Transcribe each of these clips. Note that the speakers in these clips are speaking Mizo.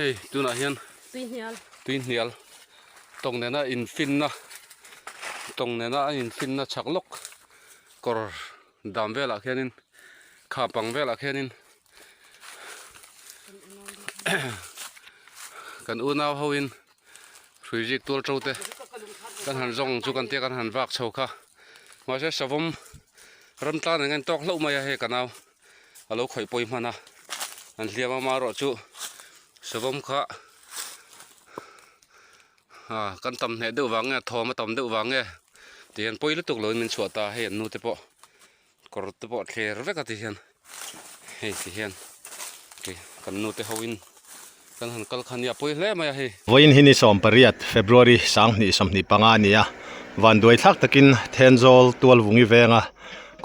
Hei tunah hian tuihnial tawng nena infinna tawng nena a infinna chhak lawk kawr dam velah khianin kha pang velah khianin kan unau hoin hrui zik tual to te kan han zawng chu kan tia kan han vak chho kha mahse savawm ram tlan ang a intawk hlauh mai a hei ka nau. A lo khawih pawi hman a an hliam a amaherawhchu savawm kha ah kan tam hneh deuh vang nge thawm a tam deuh vang nge ti hian pawi lutuk lovin min chhuah ta a hei an nu te pawh kawr te pawh thler vek a ti hian hei ti hian kan nu te ho in kan han kal kha nia pawi hle mai a hei. Vawiin hi ni 18 February 2025 a ni a, vanduai thlak takin Thenzawl Tualvungi venga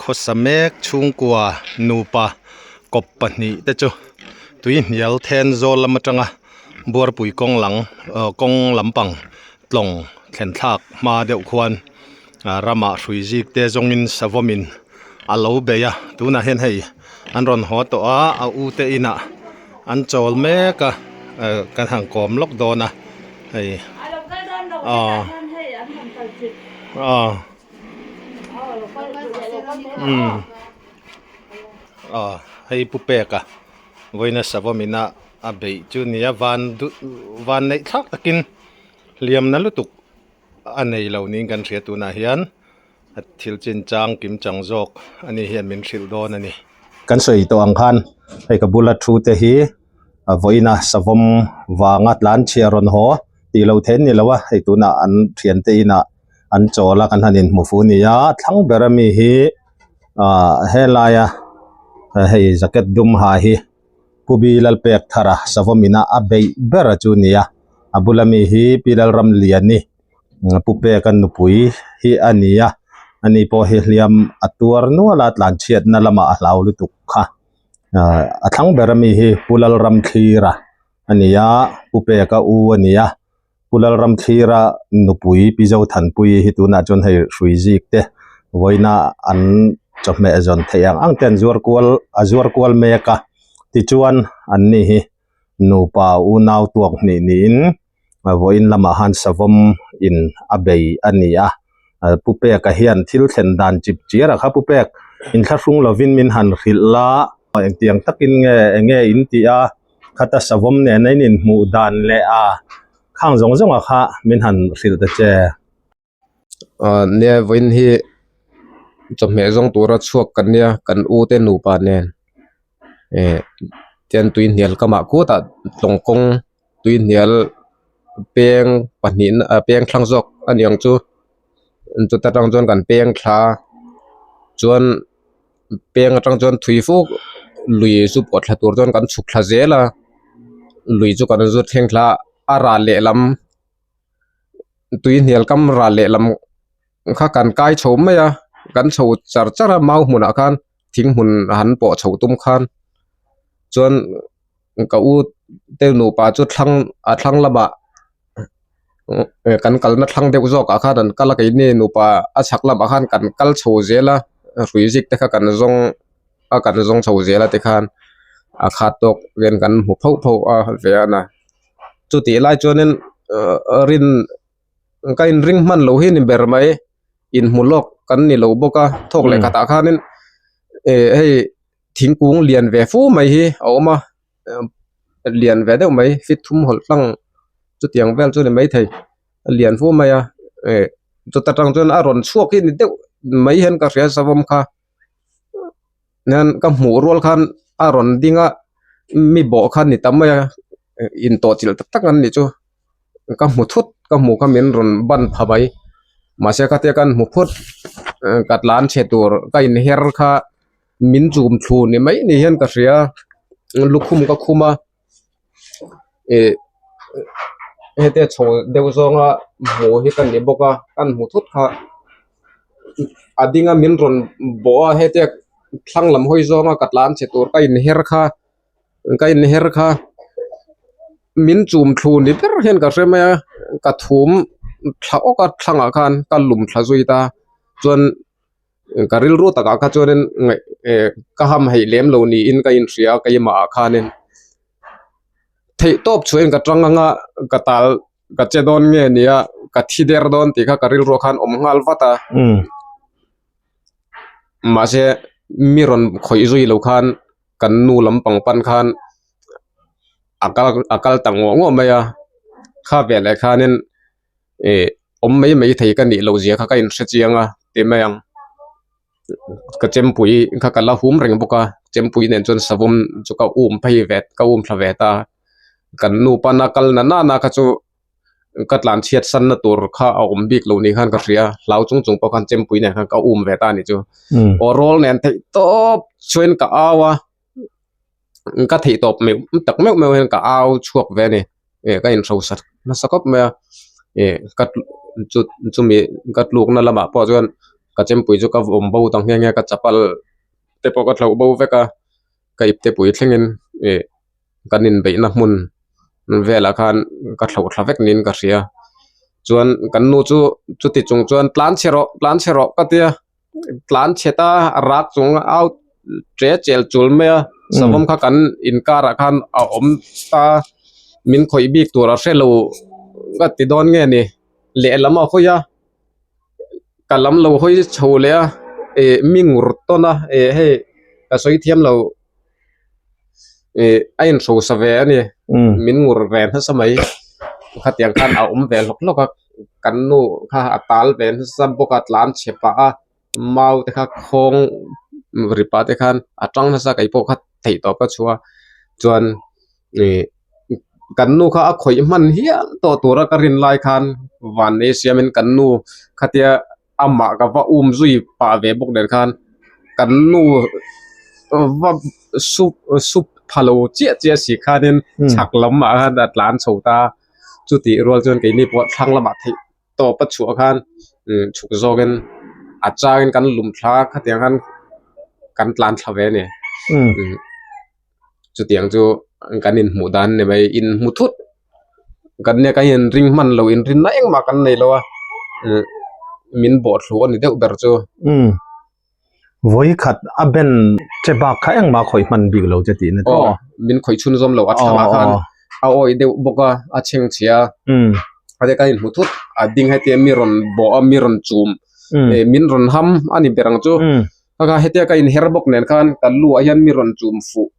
khawsa mek chhungkua nupa kawp pahnih te chu tui hnial Thenzawl lam atanga Buarpui kawng lang kawng lampang tlawng thlen thlak hma deuh khuan ramah hrui zik te zawngin savawmin a lo bei a tunah hian hei an rawn haw tawh a a u te inah an chawl mek a kan han kawm lawk dawn a hei aw aw umm aw hei pu peka vawiina savawm ina a beih chu nia van duh van neih thlak takin hliamna lutuk a nei lo niin kan hria tunah hian a thil chin chang kim chang zawk a ni hian min hrilh dawn a ni. Kan sawi tawh ang khan hei ka bula thu te hi a vawiina savawm vanga tlan chhia rawn haw tih loh theih an ni lo a hei tunah an thian te inah an chawl a kan han inhmu fu a ni a thlang ber ami hi ah helaia hei jacket dum ha hi. Pu Bi Lalpek Thara Savawmina a beih ber chu a ni a, a bula mi hi Pi Lalramliani Pu Peka nupui hi a ni a, ani pawh hi hliam a tuar nual a tlanchhiatna lamah a hlau lutuk kha a thlang ber ami hi Pu Lalramthlira a ni a, Pu Peka u a ni a, Pu Lalramthlira nupui Pi Zothanpuii hi tunah chuan hei hrui zik te vawiina an chawhmeh zawn theih ang ang te an zuar kual a zuar kual mek a tichuan an ni hi nupa unau tuak hnih niin vawiin lamah han savawm in a bei a ni a Pu Peka hian thil thlen dan chip chiar a kha Pu Pek inthlahrung lovin min han hrilh la engtiang takin nge enge in tih a. Khata savawm nen a in inhmuh dan leh a khang zawng zawng a kha min han hrilh ta che. Aaa nia vawiin hi chawhmeh zawng tura chhuak kan nia kan u te nupa nen eh tian tui hnial kamah kutah tlawng kawng tui hnial peng pahnih ah peng thlang zawk a ni ang chu chuta tang chuan kan peng thla chuan. Peng atang chuan thui fuk lui chu pawh thla tur chuan kan chhuk thla zel a lui chu kan zut thleng thla a a ral lehlam tui hnial kam ral lehlam kha kan kai chho mai a kan chho char char a mau hmunah khan thing hmun han pawh chho tum khan chuan ka u te nupa chu thlang a thlang lamah. Kan kalna thlang deuh zawk ah khan an kal a keini nupa a chhak lamah khan kan kal chho zel a hrui zik te kha kan zawng a kan zawng chho zel a tikhan a khat tawk vel kan hmu phauh phauh a ve a na chutih lai chuanin rin ka inring hman loh hi a ni ber mai inhmu lawk kan ni lo bawk a thawk leh khatah khanin eh hei thingkung lian ve fu mai hi a awm a. Lian ve deuh mai fit thum hawlh tlang chutiang vel chu a ni maithei a lian fu mai a eh chuta tang chuan a rawn chhuak hi ni deuh mai hian ka hria savawm kha hian ka hmuh rual khan a rawn ding a mi bawh kha ni ta mai a intawh chilh tak tak an nih chu ka hmu thut ka hmuh kha min rawn ban pha mai mahse khatia ka hmu phut ka tlan chhe tur ka inher kha. Min chum thlu ni mai ni hian ka hria lukhum ka khum a ih hetia chho deuh zawnga hmuh hi ka ni bawk a kan hmu thut kha a ding a min rawn bawh a hetia thlang lam hawi zawnga ka tlan chhe tur ka inher kha ka inher kha min chum thlu ni ber hian ka hre mai a ka thum thla awk a thlangah khan ka lum thla zui ta chuan. Ka rilru takah kha chuanin ngaih eh ka ham heih lem lo niin ka inhria a keimah ah khanin. Theih tawp chhuahin ka tang anga ka tal ka che dawn nge nia ka thi der dawn tih kha ka rilruah khan awm nghal vat a. Mahse mi rawn khawih zui lo khan kan nu lampang pan khan a kal a kal ta nguah nguah mai a. Kha veleh khanin ih awm mai mai thei ka nih loh zia kha ka inhre chiang a ti mai ang. Ka chempui kha ka la hum reng bawk a chempui nen chuan savawm chu ka um phei ve ka um thla ve ta kan nu pana kal na nana kha chu ka tlan chhiat san na tur kha a awm bik lo ni khan ka hria hlau chung chung pawh khan chempui nen khan ka um ve ta a ni chu aw rawl nen theih tawp chuan ka au a. Ka theih tawp meuh tak meuh meuh hian ka au chhuak ve a ni eh ka inhrosa nasa khawp mai a eh ka chu chumi ka tlukna lamah pawh chuan ka chempui chu ka vawm bo ta nghe nghe a ka chapal te pawh ka thlauh bo vek a ka ipte pui thlengin eh kan inbeihna hmun velah khan ka thlauh thla vek niin ka hria chuan kan nu chu chuti chung chuan tlan chhe rawh tlan chhe rawh ka tia. Tlan chhet a rak chung au che chel chul mai a savawm kha kan inkarah khan a awm ta min khawih bik tur a hre lo ka ti dawn nge ni lehlam a hawi a ka lam lo hawi chho leh a ih mi ngur tawn a ih hei ka sawi thiam lo ih a inhrosa ve a ni min ngur ve nasa mai khatiang khan a awm ve hlawk hlawk a. Kan nu kha a tal ve nasa bawk a tlan chhe pah a mau te kha khawng ri pah te khan a tang nasa kei pawh kha theih tawp a chhuah a chuan ih kan nu kha a khawih hman hial tawh tura ka rin lai khan van nei siamin kan nu khatia amah ka va um zui pah ve bawk nen khan kan nu va sup sup pha lo chiah chiah si khanin chhak lamah khan a tlan chho ta a. Chutih rual chuan keini pawh thlang lamah theih tawp a chhuah khan chhuk zawkin a changin kan lum thla a khatiang khan kan tlan thla ve a ni. Chutiang chu kan inhmuh dan a ni mai inhmu thut kan nia kan inring hman lo inrinna engmah kan nei lo a min bawhthlu a ni deuh ber chu. Vawi khat a ben che bak kha engmah khawih hman bik lo che tihna chu. Aw, min khawih chhun zawm lo a thlangah khan a awi deuh bawk a, a chheng chhia a. A te kan inhmu thut a ding hetia mi rawn bawh a, mi rawn chum, min rawn ham a ni ber ang chu. Kha hetia ka inher bawk nen khan ka lu ah hian mi rawn chum fuh,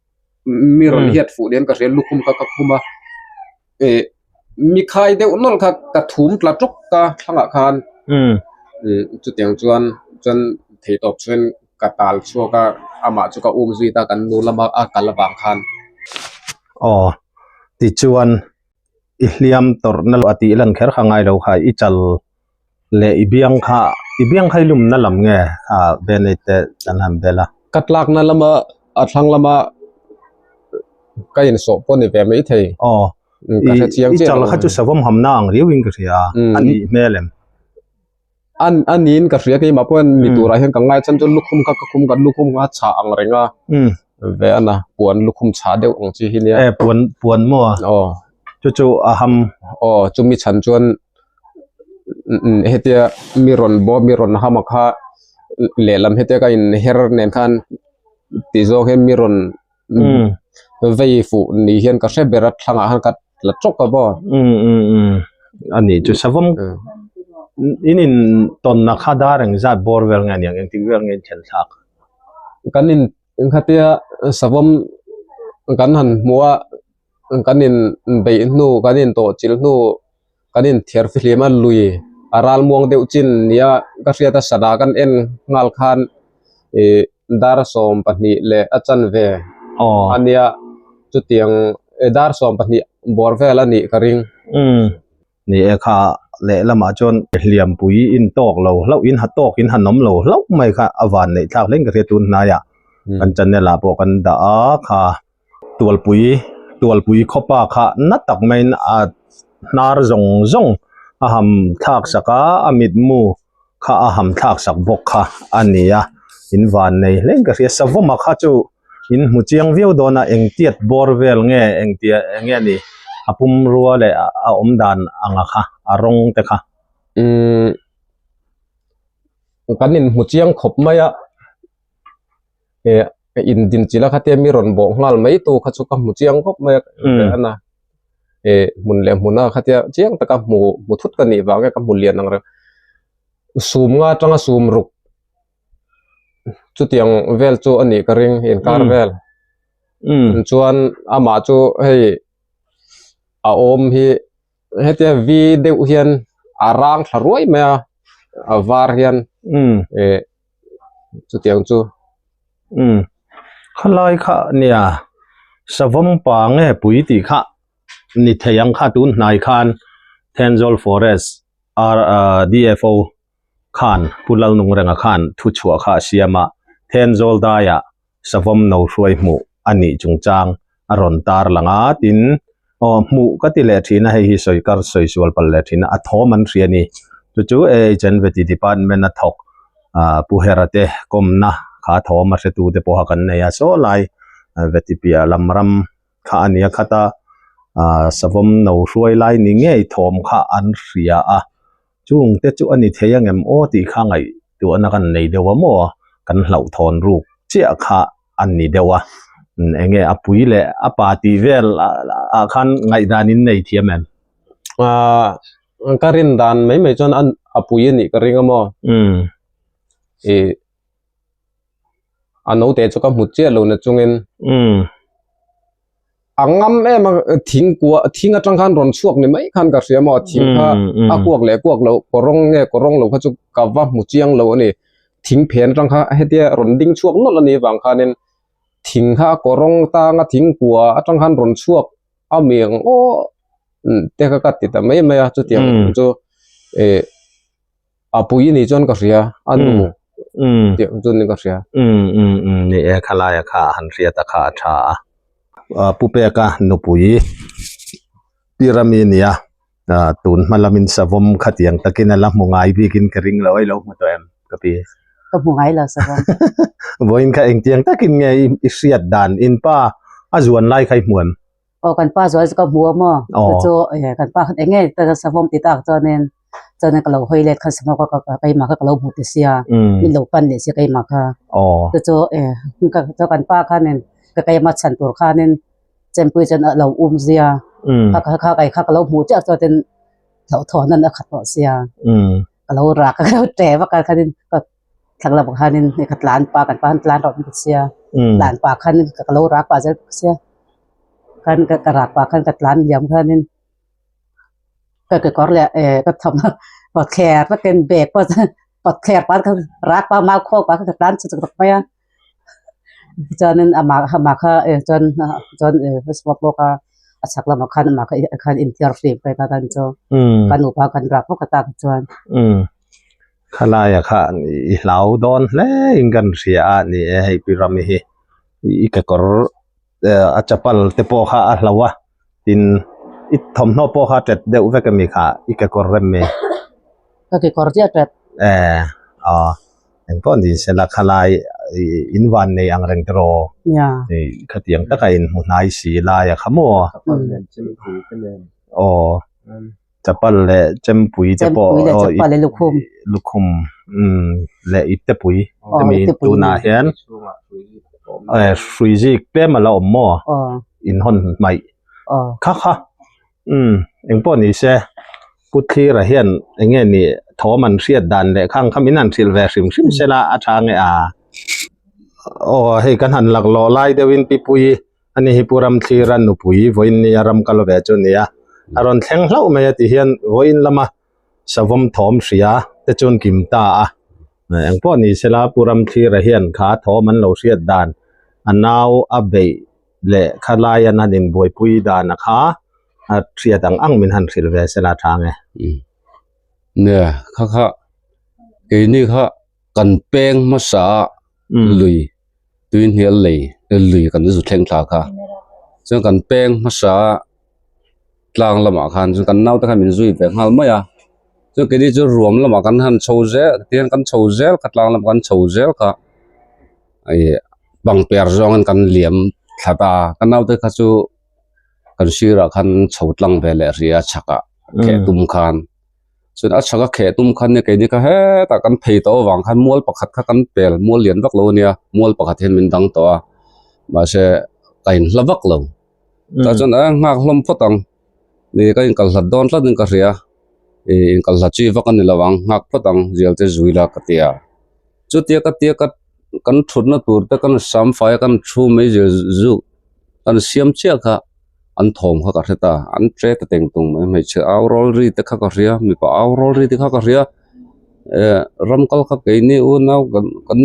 mi rawn hiat fuh nen ka hria lukhum kha ka khum a. Mi khai deuh nawlh kha ka thum tla tawk a thlangah khan chutiang chuan chuan theihtawp chuan ka tal chhuak a amah chu ka um zui ta kan nu lama a kal avang khan. Aw tichuan i hliam tawrhna a tih lan kher kha ngai lo kha i chal leh i biang kha i biang kha i lumna lam nge kha band-aid te kan han bel a. Ka tlakna lama a thlang lama ka insawh pawh ni ve mai thei. Aw ka hre chiang i chal kha chu savawm hamna ang riau in ka hria a nih hmel em? An a niin ka hria keimah pawh hian mi turah hian ka ngai chhan chu lukhum kha ka khum kan lukhum kha chhah ang reng a ve a na puan lukhum chhah deuh ang chi hi nia. E puan puan maw? Aw chu chu a ham. Aw chumi chhan chuan hetia mi rawn bawm mi rawn ham a kha lehlam hetia ka inher nen khan ti zawng hian mi rawn vei fuh ni hian ka hre ber a thlangah khan ka la tawk a maw. A ni chu savawm in in tawnna kha dar engzat bawr vel nge aniang engtik vel nge in thlen thlak? Kan in khatia savawm kan han hmuh a kan in beih hnu kan in tawh chilh hnu kan in thiar fihlim a lui a ral muang deuh chin nia ka hriat a sana kan en nghal khan ih dar 12 leh a chanve a nia chutiang dar 12 bawr vel a nih ka ring. Ni e kha lehlamah chuan hliampui in tawk lo hlauh in ha tawk in han awm lo hlauh mai kha a van neih thlak hle in ka hria tun hnaiah kan channel ah pawh kan dah a kha. Tualpui Tualpui khawpa kha na tak maiin a hnar zawng zawng a ham thlak sak a a mitmu kha a ham thlak sak bawk kha a ni a in van nei hle in ka hria savawma kha chu in hmu chiang viau dawn a engtiat bawr vel nge engtia eng nge ni a pumrua leh a awm dan anga kha a rawng te kha. Umm kan inhmu chiang khawp mai a. Eh in din chilh a khatia mi rawn bawh nghal mai tu kha chu ka hmu chiang khawp mai a a na. Ih hmun leh hmuna khatia chiang taka hmu hmu thut ka nih vang nge ka hmu lian ang reng sum nga atanga sum ruk chutiang vel chu a nih ka ring inkar vel chuan amah chu hei a awm hi hetia v deuh hian a rang thla ruai mai a a var hian ih chutiang chu. Umm khalai kha nia savawm pa nge pui tih kha ni thei ang kha tun hnai khan Thenzawl Forest R DFO khan Pu Lalnungrenga khan thu chhuah kha a siam a Thenzawl daiah savawm no hruai hmuh a nih chungchang a rawn tar lang a tin aw hmuh ka ti leh thin a hei hi sawi kar sawi sual palh leh thin a a thawm an hria a ni chu chu AHNVT department a thawk ah Pu Hera te kawmna kha thawm a hretu te pawha kan nei a saw lai veti piah lam ram kha a ni a khat a ah savawm no hruai lai ni ngei thawm kha an hria a chung te chu a ni thei angem aw tih kha ngaihtuahna kan nei deuh a maw kan hlauhthawn ruk chiah kha a ni deuh a eng nge a pui leh a pa tih vel ah khan ngaihdan in nei thiam em? Ahh ka rin dan mai mai chuan a pui a nih ka ring a maw? Ih a naute chu ka hmu chiah lo na chungin a ngam em a thing kua thing atang khan rawn chhuak ni mai khan ka hria maw thing kha a kuak leh kuak loh kawrawng nge kawrawng lo kha chu ka va hmu chiang lo a ni thing phen atang kha hetia rawn ding chhuak nawlh a nih vang khanin thing kha a kawrawng tanga thing kua atang khan rawn chhuak a mi ang aw te kha ka ti ta mai mai a chutiang chu ih a pui ni chuan ka hria a nu tih ang chu ni ka hria. Um um um ni e khalaia kha han hriat a kha a tha a pu peka nupui Pirami nia tun hma lamin savawm khatiang takin a la hmu ngai bikin ka ring lo a i lo hmu tawh em ka pi? Ka hmu ngai lo savawm. Vawiin kha engtiang takin nge i hriat dan in pa a zuan lai kha i hmu em? Aw kan pa zual chu ka hmu a maw chu chu kan pa khan eng nge ta savawm ti tak chuanin chuanin ka lo hawi let khan savawm kha ka keimah kha ka lo hmu ti sia min lo pan leh sia keimah kha chu chu chu kan pa khanin ka keimah chhan tur khanin chempui chuan a lo um zia kha kha kei kha ka lo hmuh chiah chuanin hlauhthawn an a khat tawh sia ka lo rak a ka lo ṭe vak a khanin ka Thlang lamah khanin hei ka tlan pah kan pa khan tlan rawh min ti sia tlan pah khan ka lo rak pah zel bawk sia khan ka rak pah khan ka tlan liam khanin ka kekawr leh eh ka thawmhnaw pawt thler vekin bag pawh pawt thler pah khan rak pah mau khawk pah khan ka tlan chak chak mai a chuanin amah amah kha eh chuan chuan eh bawk a a chhak lamah khan amah kha khan inthiar fim ka tan chu ka nupa kan rak bawk a tak chuan. Khalaia kha i hlau dawn hle in kan hria a ni e hei pi Rami hi i kekawr a chapal te pawh kha a hlo a tin i thawmhnaw pawh kha a tet deuh vek ami kha i kekawr rem mi ka kekawr chiah a tet e aw engpawh ni sela khalai in van nei ang reng tiraw khatiang taka in hmu hnai si laia kha maw aw. Chapal leh chempui te pawh Chempui leh chapal leh lukhum. Lukhum umm leh iptepui hemi tunah hian hrui zik tlem a la awm maw inhawn hmaih kha kha umm engpawh ni se Pu Thlira hian eng nge ni thawm an hriat dan leh khang kha min han hrilh ve hrim hrim sela a tha nge a aw hei kan han laklawh lai deuhin Pi Puii Ani hi Pu Ramthlira nupui vawiin nia ram kal ve chu nia. A rawn thleng hlauh mai a ti hian vawiin lama savawm thawm hria te chuan kim ta a. Eng pawh ni sela Pu Ramthlira hian kha thawm an lo hriat dan a nau a beih leh kha lai an han inbuaipui dan a kha a hriat ang ang min han hrilh ve sela tha nge. Nia kha kha keini kha kan peng hmasa a lui tuihnial lei lui kan zu thleng thla kha chuan kan peng hmasa tlang lamah khan chuan kan naute khan min zui ve nghal mai a chuan keini chu ruam lamah kan han chho zel tihian kan chho zel kha tlang lamah kan chho zel kha ih pangper zawngin kan liam thla ta a ka naute kha chu kan sirah khan chho tlang ve leh ri a chhakah kheh tum khan. Chuan a chhak a kheh tum khan nia keini kha hetah kan phei tawh avang khan mual pakhat kha kan pel mual lian vak lo ania mual pakhat hian min dang tawh a mahse ka inhla vak lo tah chuan a nghak hlawm phawt ang. Ni ka inkal hlat dawn tlat in ka hria ih inkal hlat chi vak a ni lo ang nghak phawt ang zial te zui la ka ti a chutia ka tia ka kan thutna tur te kan sam fai a kan thu mai zir zuk kan siam chiah kha an thawm kha ka hre ta an che ta teng tung mai hmeichhe au rawl ri te kha ka hria mipa au rawl ri te kha ka hria eh ram kal kha keini unau kan kan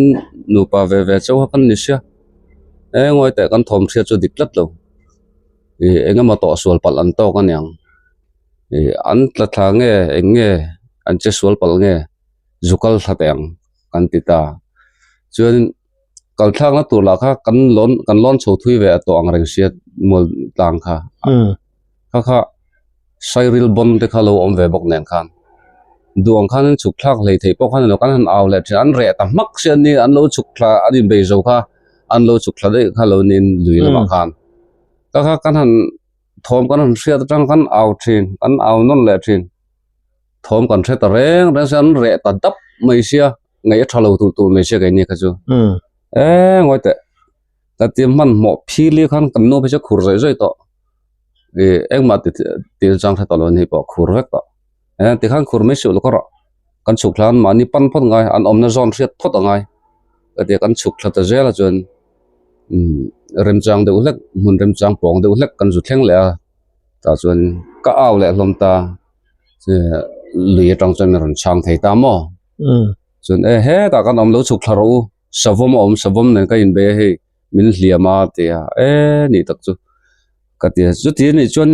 nupa ve ve chauh kha kan ni sia eng ngawi teh kan thawm hriat chu dik tlat lo. Ih eng emaw tawh sual palh an tawk aniang ih an tla thla nge eng nge an che sual palh nge zu kal thla teh ang kan ti ta chuan kal thlak na tur lah kha kan lawn kan lawn chho thui ve a tawh ang reng sia mual tlang kha kha kha sairil bawn te kha lo awm ve bawk nen khan duh ang khan chhuk thlak hlei theih pawh khan ni lo kan han au leh thin an reh ta hmak sia ni an lo chhuk thla an inbei zo kha an lo chhuk thla daih kha lo niin lui lamah khan. Ka kha kan han thawm kan han hriat atang kan au thin kan au nawn leh thin thawm kan hre ta reng reng sia an reh ta dap mai sia ngaih a tha lo tulh tulh mai sia keini kha chu e ngawi teh ka ti hmanhmawh phili khan kan nu phei chu a khur zawih zawih tawh ih engmah ti ti chang hre tawh lo ni pawh khur vek tawh e tikhan khur mai suh lo ka rawh kan chhuk thla an mahni pan phawt ngai an awmna zawn hriat phawt a ngai ka tia kan chhuk thla ta zel a chuan umm remchang deuh hlek hmun remchang pawng deuh hlek kan zu thleng leh a tah chuan ka au leh hlawm ta lui atang chuan a rawn chhang thei ta maw chuan e hetah kan awm lo chhuk thla rawh u savawm a awm savawm nen ka inbei a hei min hliam a ti a e nih tak chu ka ti a chuti anih chuan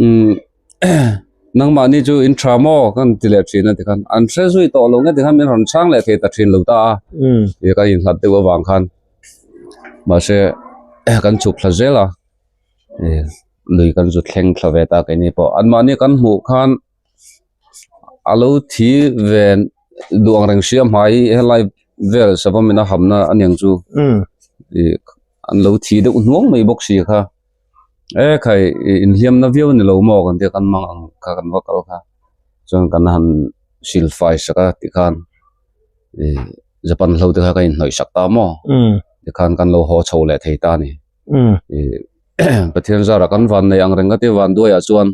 umm nangmahni chu in tha maw ka ti leh thin a tikhan an hre zui tawh lo nge tikhan min rawn chhang leh thei ta thin lo ta a ti ka inhlat deuh avang khan mahse kan chhuk thla zel a lui kan zu thleng thla ve ta keini pawh anmahni kan hmuh khan a lo thi ve duh ang reng sia hmai helai vel savawm in a hamna a niang chu ih an lo thi deuh hnuang mai bawk si kha e khai ih inhliam na viau a ni lo maw kan tia kan mang ang kha kan va kal kha chuan kan han silfai sak a tikhan ih japan hlo te kha ka inhnawih sak ta maw tikhan kan lo haw chho leh thei ta a ni ih Pathian zarah kan van nei ang reng ka tia van duaiah chuan.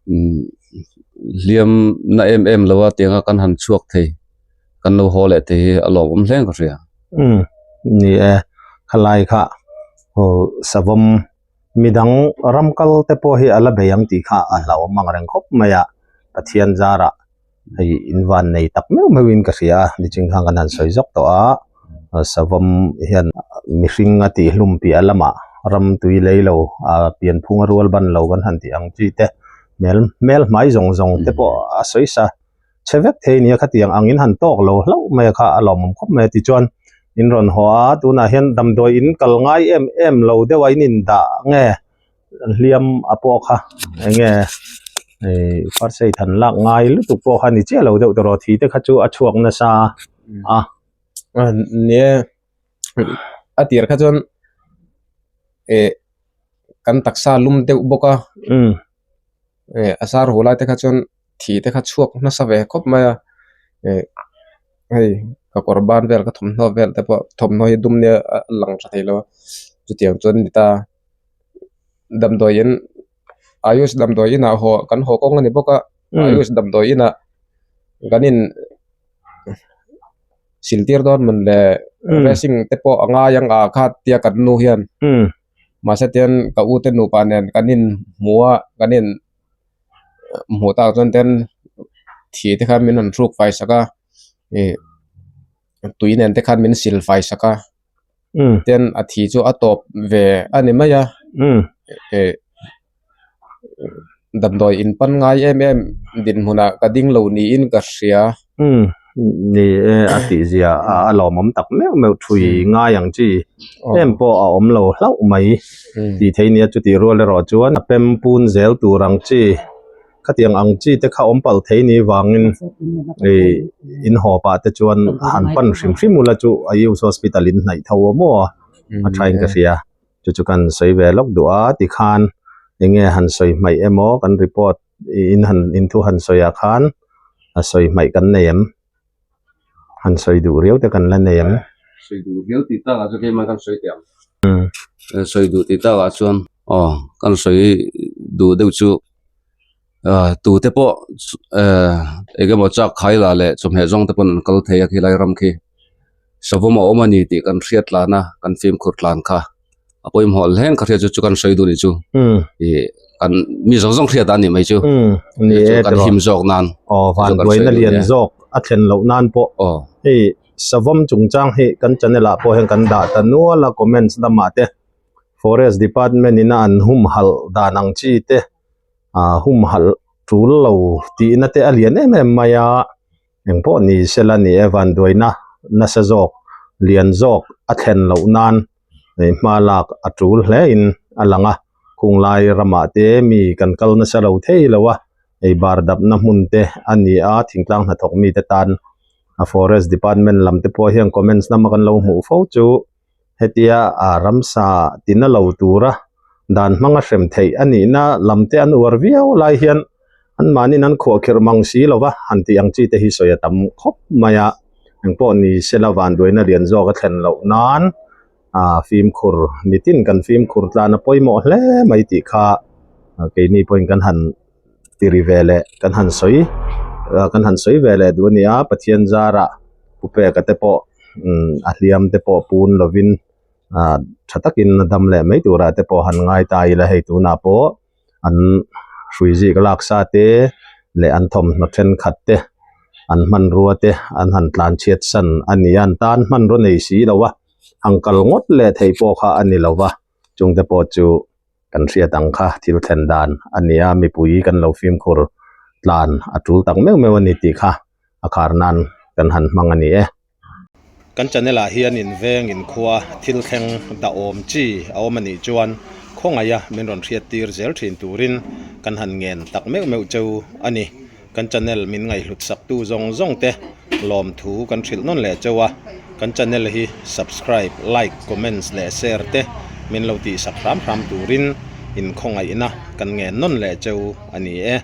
Umm hliam na em em lo a tianga kan han chhuak thei kan lo haw leh thei hi a lawmawm hle ka hria. Umm ni e khalai kha aw savawm midang ram kal te pawh hi a la bei ang tih kha a hlauhawm ang reng khawp mai a Pathian zarah hei in van nei tak meuh meuh in ka hria a niching khan kan han sawi zawk tawh a savawm hian mihring a tih hlum piah lamah ram tui lei lo a pianphung a rual ban lo kan han tih ang chi te hmel hmel hmai zawng zawng te pawh a sawi sa chhe vek thei nia khatiang ang in han tawk lo hlauh mai a kha a lawmawm khawp mai a tichuan in rawn haw a tunah hian damdawi in kal ngai em em lo deuh a in indah nge. Hliam a pawh kha enge ih first aid han lak ngai lutuk pawh kha ni chiah lo deuh tawh rawh thi te kha chu a chhuak nasa a. Nia a tir kha chuan eh kan taksa lum deuh bawk a eh a sar hu lai te kha chuan thi te kha chhuak nasa ve khawp mai a eh hei ka kawr ban vel ka thawmhnaw vel te pawh thawmhnaw hi dum nia a lang tha thei lo a chutiang chuan a ni ta. Damdawiin Ayush damdawi inah haw kan haw kawng a ni bawk a Ayush damdawi inah kan in siltir dawn man le dressing te pawh a ngai ang a kha tia kan nu hian mahse tian ka u te nupa nen kan in hmu a kan in hmuh tak chuan ten thi te khan min rawn hruk fai sak a ih tui nen te khan min sil fai sak a. Ten a thi chu a tawp ve a ni mai a eh damdawi in pan ngai em em dinhmunah ka ding lo niin ka hria. Ni e a tih zia a lawmawm tak meuh meuh thui ngai ang chi em pawh a awm lo hlauh mai tih theih nia chutih rual erawh chuan a pem pun zel tur ang chi. Khatiang ang chi te kha awm palh thei ni vangin ih in haw pah te chuan han pan hrim hrim ula chu Ayush Hospital in hnaih tho a maw a tha in ka hria chu chu kan sawi ve lawk duh a tikhan enge han sawi hmaih emaw kan report in han in thu han sawi ah khan a sawi hmaih kan nei em han sawi duh riau te kan la nei em. Sawi duh riau tih tak ah chuan keimah kan sawi teh ang sawi duh tih tak ah chuan aw kan sawi duh deuh chu. Ah tute pawh eh eng emaw chak khai lah leh chawhmeh zawng te pawn an kal thei a khilai ram khi savawm a awm a ni tih kan hriat tlan a kan fimkhur tlan kha a pawimawh hle ka hriat chu chu kan sawi duh ni chu ih kan mi zawng zawng hriat a ni mai chu kan him zawk nan aw van buaina lian zawk a thlen loh nan pawh aw hei savawm chungchang hi kan channel ah pawh hian kan dah ta nual a comments lamah te forest department in a an humhalh dan ang chi te ah humhalh tul lo tihna te a lian em em mai a engpawh ni sela ni e vanduaina nasa zawk lian zawk a thlen loh nan hei hma lak a tul hle in a lang a khunglai ramah te mi kan kal nasa lo thei lo a hei bar dapna hmun te a ni a thingtlang hnathawk mite tan a forest department lam te pawh hian comments lama kan lo hmuh fo chu. Hetia a ramsa tina lo tura dan hmanga hrem theih a nihna lam te an uar viau lai hian anmahniin an khuahkhirh mang si lo va, han tih ang chi te hi sawi a tam khawp mai a. Engpawh ni sela vanduaina lian zawk a thlen loh nan a fimkhur mitin kan fimkhur tlan a pawimawh hle mai tih kha keini pawhin kan han ti ri ve leh kan han sawi kan han sawi ve leh duh a ni a Pathian zarah pu peka te pawh umm a hliam te pawh pun lovin ah tha takin a dam leh mai turah te pawh han ngai ta ila hei tunah pawh an hrui zik lak sa te leh an thawmhnaw thenkhat te an hmanrua te an han tlan chhiat san a ni a an tan hmanrua nei si lo a ang kal ngawt leh thei pawh kha a ni lo va chungte pawh chu. Kan hriat ang kha thil thlen dan a ni a, mipui kan lo fimkhur tlan a tul tak meuh meuh a ni tih kha a khar nan kan han hmang a ni e. Kan channel ah hian in veng in khua thil thleng dahawm chi a awm a nih chuan khawngaih a min rawn hriat tir zel thin turin kan han ngen tak meuh meuh cheu a ni. Kan channel min ngaihhlut sak tu zawng zawng te lawmthu kan hrilh nawn leh cheu a, kan channel hi subscribe, like, comments leh share te min lo tih sak hram hram turin in khawngaihna kan ngen nawn leh cheu a ni e.